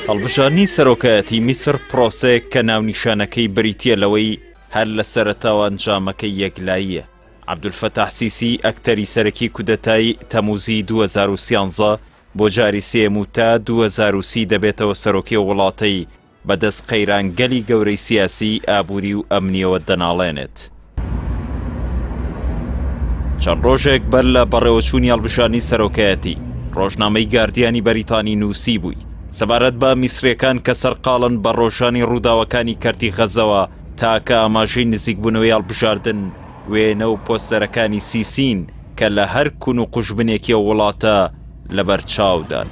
هەڵبژاردنی سەرۆکایەتی میسر پرۆسەیەک کە ناونیشانەکەی بریتییە لەوەی هەر لە سەرەتاوە ئەنجامەکەی یەکلاییە. عەبدولفەتاح سیسی ئەکتەری سەرەکی کودەتای تەموزی 2013 بۆ جاری سێیەم و تا 2030 دەبێتەوە سەرۆکی ئەو وڵاتەی بەدەست قەیرانگەلی گەورەی سیاسی، ئابووری و ئەمنییەوە دەناڵێنێت. چەند ڕۆژێک بەر لە بەڕێوەچوونی هەڵبژاردنی سەرۆکایەتی، ڕۆژنامەی گاردیانی بەریتانی نووسیبووی، سەبارەت بە میسرییەکان کە سەرقاڵن بە ڕۆژانی ڕووداوەکانی کەرتی غەزەوە، تاکە ئاماژەی نزیکبوونەوەی هەڵبژاردن، وێنە و پۆستەرەکانی سیسین کە لە هەر کون و قوژبنێکی ئەو وڵاتە لەبەرچاودان.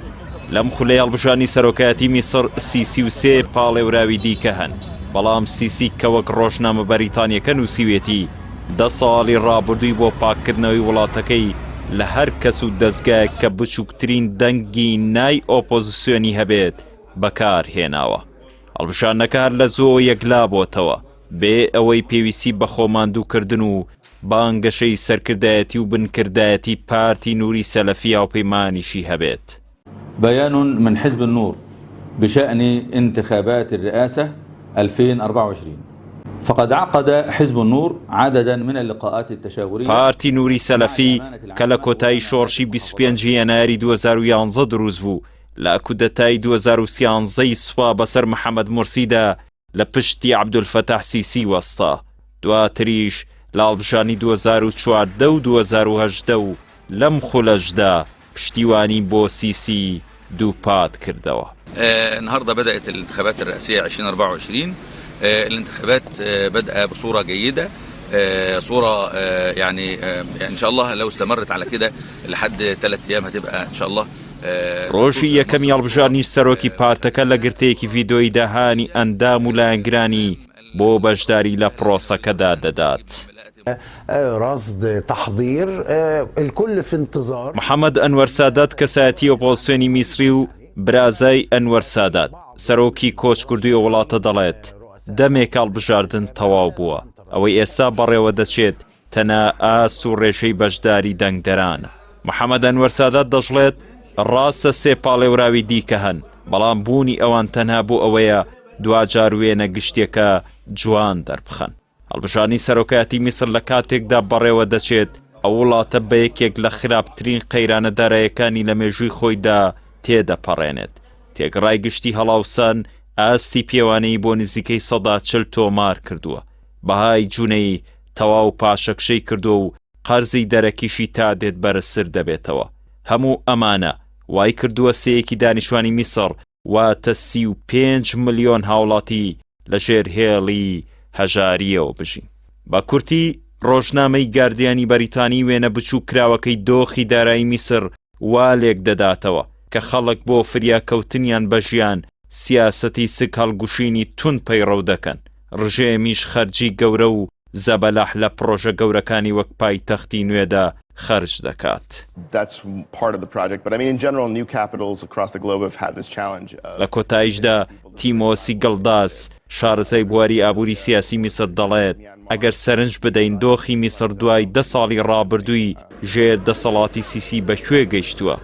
لەم خولەی هەڵبژاردنی سەرۆکایەتی میسڕ سیسی و سێ پاڵێوراوی دیکە هەن، بەڵام سیسی کە وەک ڕۆژنامە بەریتانییەکە نووسیویەتی دە ساڵی ڕابردووی بۆ پاککردنەوەی وڵاتەکەی لە هەر کەس و دەزگایەک کە بچووکترین دەنگی نای ئۆپۆزسیۆنی هەبێت بەکارهێناوە. هەڵبژاردنەکە هەر لە زووەوە یەکلابۆتەوە، بێ ئەوەی پێویستی بە خۆماندووکردن و بانگەشەی سەرکردایەتی و بنکردایەتی پارتی نوری سەلەفی هاوپەیمانیشی هەبێت. بيان من حزب النور بشأن انتخابات الرئاسة 2024 فقد عقد حزب النور عددا من اللقاءات التشاورية پارتی نوری سەلەفی کە لە کۆتایی شۆڕشی 25 یەنایەری 2011 دروست بوو، لە کودەتای 2013 ی سوپا بەسەر محەمەد مورسیدا لە پشتی عەبدولفەتاح سیسی وەستا، دواتریش لە هەڵبژاردنی 2014 و 2018 و لەم خولەشدا پشتیوانی بۆ سیسی دووپات کردەوە. النهارده بدأت الانتخابات الرئاسية 2024 الانتخابات بادئة بصورة جيدة صورة يعني ان شاء الله لو استمرت على كده لحد 3 ايام هتبقى ان شاء الله ڕۆژی یەکەمی هەڵبژاردنی سەرۆکی پارتەکە لە گرتەیەکی ڤیدۆییدا هانی ئەندام و لایەنگرانی بۆ بەشداری لە پرۆسەکەدا دەدات. محەمەد ئەنوەر سادات کەسایەتی ئۆپۆزسیۆنی میسری و برازای ئەنوەر سادات، سەرۆکی کۆچکردووی ئەو وڵاتە دەڵێت، دەمێکە هەڵبژاردن تەواو بووە، ئەوەی ئێستا بەڕێوەدەچێت تەنها ئاست و ڕێژەی بەشداری دەنگدەرانە. محەمەد ئەنوەر سادات دەشڵێت، ڕاستە سێ پاڵێوراوی دیکە هەن، بەڵام بوونی ئەوان تەنها بۆ ئەوەیە دواجار وێنە گشتیەکە جوان دەربخەن. هەڵبژاردنی سەرۆکایەتی میسر لە کاتێکدا بەڕێوە دەچێت، ئەو وڵاتە بە یەکێک لە خراپترین قەیرانە دارایەکانی لە مێژووی خۆیدا تێدەپەڕێنێت. تێکڕای گشتی هەڵاوسان ئاستی پێوانەیی بۆ نزیکەی 40% تۆمار کردووە. بەهای جونەی تەواو پاشەکشەی کردووە و قەرزی دەرەکیشی تا دێت بەرزتر دەبێتەوە. هەموو ئەمانە وای کردووە سێیەکی دانیشتوانی میسڕ واتە 35 ملیۆن هاوڵاتی لە ژێر هێڵی هەژارییەوە بژین. بە کورتی ڕۆژنامەی گاردیانی بەریتانی وێنە بچووککراوەکەی دۆخی دارایی میسر وا لێک دەداتەوە کە خەڵک بۆ فریاکەوتنیان بە ژیان سیاسەتی سک هەڵگوشینی توند پەیڕەو دەکەن، ڕژێمیش خەرجی گەورە و زەبەلاح لە پڕۆژە گەورەکانی وەک پایتەختی نوێدا خەرج دەکات. لە کۆتاییشدا تیمۆسی گڵداس، شارەزای بواری ئابووری سیاسی میسر دەڵێت، ئەگەر سەرنج بدەین دۆخی میسر دوای دە ساڵی ڕابردووی ژێر دەسەڵاتی سیسی بە کوێ گەیشتووە،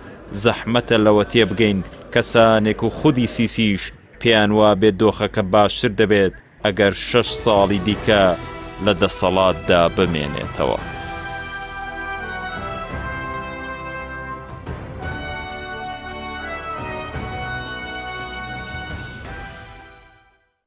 زەحمەتە لەوە تێبگەین کەسانێک و خودی سیسیش پێیان وابێت دۆخەکە باشتر دەبێت ئەگەر شەش ساڵی دیکە لە دەسەڵاتدا بمێنێتەوە.